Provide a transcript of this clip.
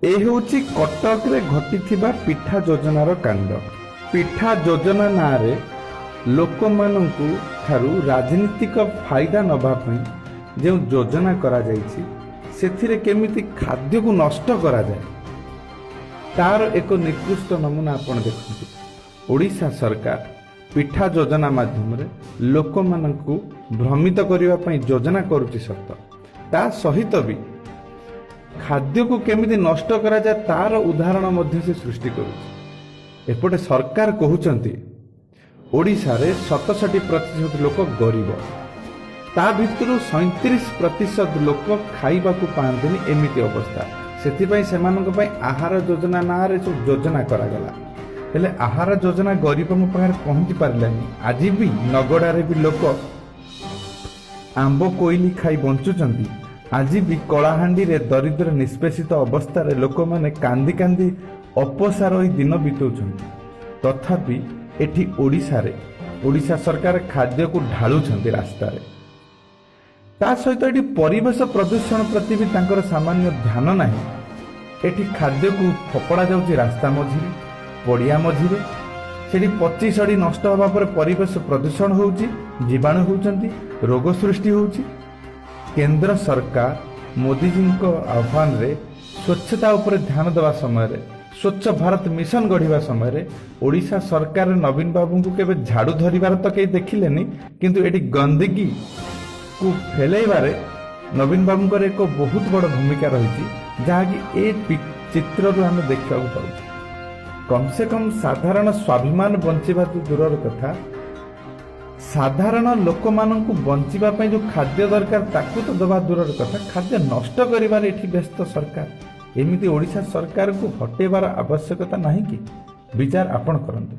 ଏ ହେଉଛି କଟକରେ ଘଟିଥିବା ପିଠା ଯୋଜନାର କାଣ୍ଡ। ପିଠା ଯୋଜନା ନାଁରେ ଲୋକମାନଙ୍କୁ ଠାରୁ ରାଜନୀତିକ ଫାଇଦା ନେବା ପାଇଁ ଯେଉଁ ଯୋଜନା କରାଯାଇଛି, ସେଥିରେ କେମିତି ଖାଦ୍ୟକୁ ନଷ୍ଟ କରାଯାଏ, ତାର ଏକ ନିକୃଷ୍ଟ ନମୁନା ଆପଣ ଦେଖନ୍ତୁ। ଓଡ଼ିଶା ସରକାର ପିଠା ଯୋଜନା ମାଧ୍ୟମରେ ଲୋକମାନଙ୍କୁ ଭ୍ରମିତ କରିବା ପାଇଁ ଯୋଜନା କରୁଛି ସତ, ତା ସହିତ ବି ଖାଦ୍ୟକୁ କେମିତି ନଷ୍ଟ କରାଯାଏ, ତାର ଉଦାହରଣ ମଧ୍ୟ ସେ ସୃଷ୍ଟି କରୁଛି। ଏପଟେ ସରକାର କହୁଛନ୍ତି, ଓଡ଼ିଶାରେ 67% ଲୋକ ଗରିବ, ତା ଭିତରୁ 37% ଲୋକ ଖାଇବାକୁ ପାଆନ୍ତିନି, ଏମିତି ଅବସ୍ଥା। ସେଥିପାଇଁ ସେମାନଙ୍କ ପାଇଁ ଆହାର ଯୋଜନା ନାଁରେ ସବୁ ଯୋଜନା କରାଗଲା। ହେଲେ ଆହାର ଯୋଜନା ଗରିବଙ୍କ ପାଖରେ ପହଞ୍ଚି ପାରିଲାନି। ଆଜି ବି ନଗଡ଼ାରେ ବି ଲୋକ ଆମ୍ବ କୋଇଲି ଖାଇ ବଞ୍ଚୁଛନ୍ତି। ଆଜି ବି କଳାହାଣ୍ଡିରେ ଦରିଦ୍ର ନିଷ୍ପେଷିତ ଅବସ୍ଥାରେ ଲୋକମାନେ କାନ୍ଦି କାନ୍ଦି ଅପୋସା ରହି ଦିନ ବିତାଉଛନ୍ତି। ତଥାପି ଏଠି ଓଡ଼ିଶାରେ ଓଡ଼ିଶା ସରକାର ଖାଦ୍ୟକୁ ଢାଳୁଛନ୍ତି ରାସ୍ତାରେ। ତା ସହିତ ଏଠି ପରିବେଶ ପ୍ରଦୂଷଣ ପ୍ରତି ବି ତାଙ୍କର ସାମାନ୍ୟ ଧ୍ୟାନ ନାହିଁ। ଏଠି ଖାଦ୍ୟକୁ ଫୋପଡ଼ା ଯାଉଛି ରାସ୍ତା ମଝିରେ, ପଡ଼ିଆ ମଝିରେ। ସେଠି ପଚି ସଢ଼ି ନଷ୍ଟ ହେବା ପରେ ପରିବେଶ ପ୍ରଦୂଷଣ ହେଉଛି, ଜୀବାଣୁ ହେଉଛନ୍ତି, ରୋଗ ସୃଷ୍ଟି ହେଉଛି। କେନ୍ଦ୍ର ସରକାର ମୋଦିଜୀଙ୍କ ଆହ୍ୱାନରେ ସ୍ୱଚ୍ଛତା ଉପରେ ଧ୍ୟାନ ଦେବା ସମୟରେ, ସ୍ୱଚ୍ଛ ଭାରତ ମିଶନ ଗଢ଼ିବା ସମୟରେ, ଓଡ଼ିଶା ସରକାର ନବୀନ ବାବୁଙ୍କୁ କେବେ ଝାଡ଼ୁ ଧରିବାର ତ କେହି ଦେଖିଲେନି, କିନ୍ତୁ ଏଠି ଗନ୍ଦଗୀକୁ ଫେଲାଇବାରେ ନବୀନ ବାବୁଙ୍କର ଏକ ବହୁତ ବଡ଼ ଭୂମିକା ରହିଛି, ଯାହାକି ଏ ଚିତ୍ରରୁ ଆମେ ଦେଖିବାକୁ ପାଉଛୁ। କମ୍ ସେ କମ୍ ସାଧାରଣ ସ୍ୱାଭିମାନ ବଞ୍ଚିବା ତ ଦୂରର କଥା, ସାଧାରଣ ଲୋକମାନଙ୍କୁ ବଞ୍ଚିବା ପାଇଁ ଯେଉଁ ଖାଦ୍ୟ ଦରକାର, ତାକୁ ତ ଦେବା ଦୂରର କଥା, ଖାଦ୍ୟ ନଷ୍ଟ କରିବାରେ ଏଠି ବ୍ୟସ୍ତ ସରକାର। ଏମିତି ଓଡ଼ିଶା ସରକାରକୁ ହଟେଇବାର ଆବଶ୍ୟକତା ନାହିଁ କି? ବିଚାର ଆପଣ କରନ୍ତୁ।